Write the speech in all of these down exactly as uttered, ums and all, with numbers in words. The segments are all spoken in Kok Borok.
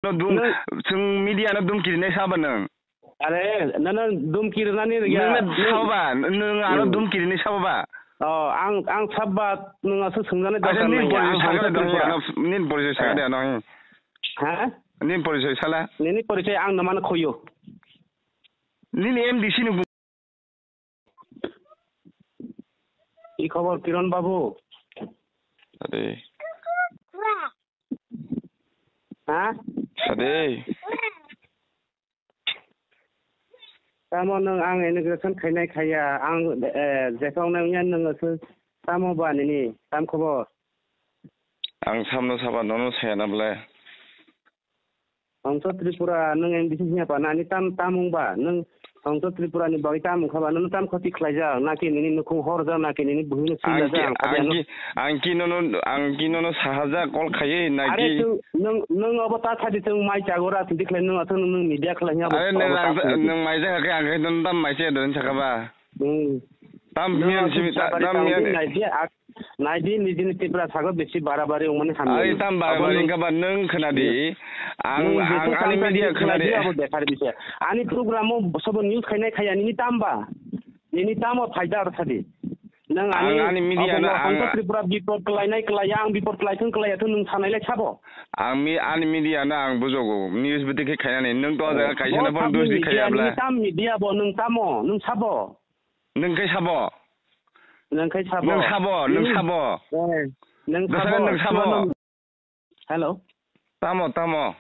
No dum, nwng chwng media no dum kirinai saba nwng. Are, nono dum kirinani rwya. Nwng na saba, nwng ano dum kirinai saba ba. Oh, ang, ang saba nwng aswk swngjani. Acha, dorkar nini nangya, ang porichoi sakha de, Tripura. Nini porichoi sakha de, ano. Ha? Nini porichoi sala. Nini porichoi ang no mano khoyo. Nini M D C ni. Ki khobor, Kiron babu? Ade. Ha? Ade. Tamo nwng ang inauguration khainai khaiya, ang, eh, jephang nang yan nwng aswk tamo ba nini tam khobor? Ang samno saba nono saya na bwle. Hongso Tripura, nwng M D C hiya pa, nani tam, tam wng ba? Nwng Hongso Tripura ni bagwi tam wng kha ba? Nwng tam khoti khlaijak, naki nini nukhung horjak, naki nini buhino Ang ki, silajak, ang ang ki, ang ki nono, ang ki nono sahajak call khaiwi, are naki? Chwng, nwng, nwng obo ta sadi chwng mai chago ra, tini khlai nwng aswk nwng media khlai hiya bo Are nwng obo ta ang, sadi. Nwng mai jakha khe ang khe nono tam mai se don sakha ba? Hmm. Tam Nwng miyan aswk simi, ta-, sabari tam tang miyan. Di nai di, ak-, nai di, nijini Tripura sago bisi barabari wngmani hamya. Ai tam barabari wngkha ba nwng khwna di. Ang, nwng ang, jeto ani tang media tang khwna di. Abo dekhar bisa. Ani program o sobo news khainai khaiya nini tam ba? Nini tam o phaida ar sadi. Nwng Ang ani ani media abo no ang Hongso Tripura bipor kwlainai kwlaiya, ang bipor kwlai thung kwlaiya thung nwng sanai lai sabo? Ang mi-, ani media no ang bujogo. News bwtwi khe khainani. Nwng to jaga kaisa no phone dos di khaiya bla. Nini tam media bo nwng tamo, nwng sabo? Nwng khe sabo? Nwng khe sabo? Nwng sabo, nwng sabo. Eh, nwng sabo? Nwng sabo? Hello? Tamo, tamo?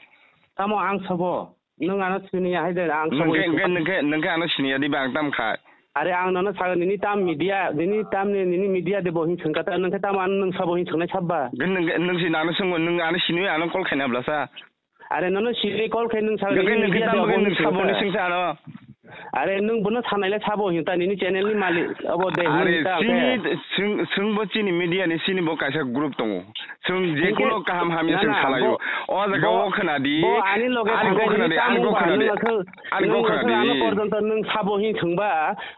Tamo ang sabo? Nwng ano siniya hai de, ang sabo. Nwng khe, nwng khe, nwng khe, nwng khe ano siniya di ba ang tam khai. Are ang nono sago nini tam media, nini tam ni, nini media de bo hin sengkata, nwng khe tamo ano nwng sabo hin sengnai sabba. Nwng, nwng si nano sengbo, nwng ano siniya ano call khaina blasa. Are nono siri call khai nwng sa Gakhe nini nwng media khitam de bagwi abo nwng nwng sabo sengkha. Ni sengsa ano. Are nwng bono sanai le sabo hinta nini channel ni malik abo de Are hinta chini khe. Sing, singbo chini media ni chini bo kaisa group tongo. Sing je Hinkhe kuno kaham hamya na, sing na, salayo. Bo, O jaga bo, o khwna di. Bo ani loge Ani thangkhe ko khwna nini di, ani tamo ko ba khwna di. Nwng aswk, Ani ko nwng khwna aswk ano di. Porjonto nwng sabo hin sengba.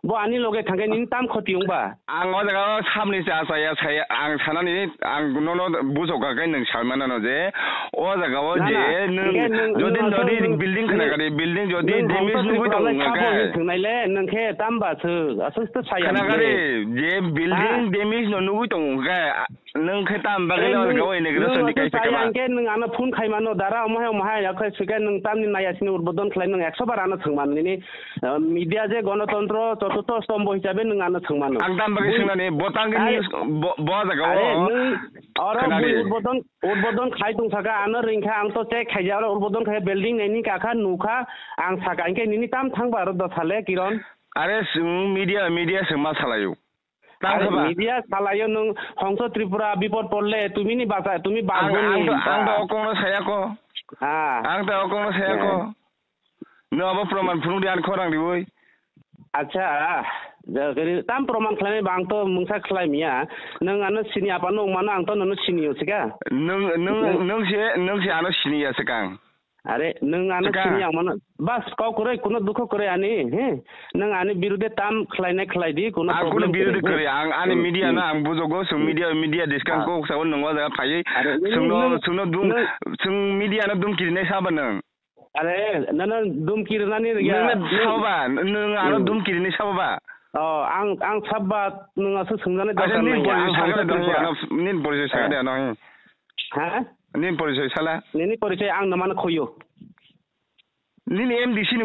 Bo ani loge thangkhe nini tam khoti wngba. Ang o jaga o sabni cha cha ya saya, ang sanani, ang nono bujok kha khe nwng sai manano je, o jaga o Na, je na. nwng Hinkhe nwng, jodi, nwng jodi aswk nwng, building khna nwng, gari, building jodi nwng damage hongsa nugui Tripura tongo lai sabo khe. Hin swngnai le, nwng khe tamba swk, aswk to saya Khna hwnwi. Gari, je building Ha? damage no nugui tongo khe, a, nwng khe tam bagwi Are no o nwng, jaga o inauguration nwng di aswk kaisa saya khe ba. Hinkhe nwng ano phone khai mano, dara omo hai omo hai, ya khe swkhe nwng tamni naya sini urbodon khlai nwng ekso bar ano swng man nini, ah, media je gonotontro, chotuto stombo hisabe nwng ano swng mano. Ang tam bagwi Bui-, swngnani, bo tang khe Are, news, bo, bo jaga o are, nwng oro khna bui di. Urbodon, urbodon khai tong saka, ano ring kha, ang to check khaija, oro urbodon khai building naini kakha nukha, ang saka, hinkhe nini tam thangba aro dosale, Kiron? Are, chwng media, media se ma salaio. Tang Are, khe ba? Media salaio nwng Hongso Tripura bipod porle, tumi ni basa, tumi Ang, bagwi ang ni to, ang to ba. O kok no saya ko. Ah. Ang to o kok no saya ko. Eh. Nwng abo proman phunuk di ani khorang riwi. Acha, ah, ja, gari tam proman khlainai ba ang to mungsa khlai miya. Nwng ano sini apa nwng mano ang to nono sini yo sika. Nwng, nwng, Nwng nwng se, nwng se ano sini ya sikang. Are, nwng ano Sikang. Sini ang mano. Bas, kau kwrwi, kuno dukho kwrwi ani, he? Nwng ani birude tam khlainai khlai di, kuno Ang kuno problem birude kwrwi. Kwrwi, ang ani Hmm, media hmm. No ang bujogo, sung Hmm. Media, media diskang Ah. Kok sao nwng o jaga phaiwi. Are, nwng, Sungno, nwng, sungno dum, nwng sung media no dum kirinai saba nwng. Are, nono dum kirinani rwya. Nwng na Nwng saba, nwng ano Hmm. Dum kirinai saba ba. Oh, ang, ang saba nwng aswk sungjanai Acha, dorkar nini nangya, ang porichoi sakha Hongso de, Tripura. Ano, nini porichoi sakha de, Eh. Ano. Ha? Nini porichoi sala. Nini porichoi ang no mano khoyo. Nini M D C ni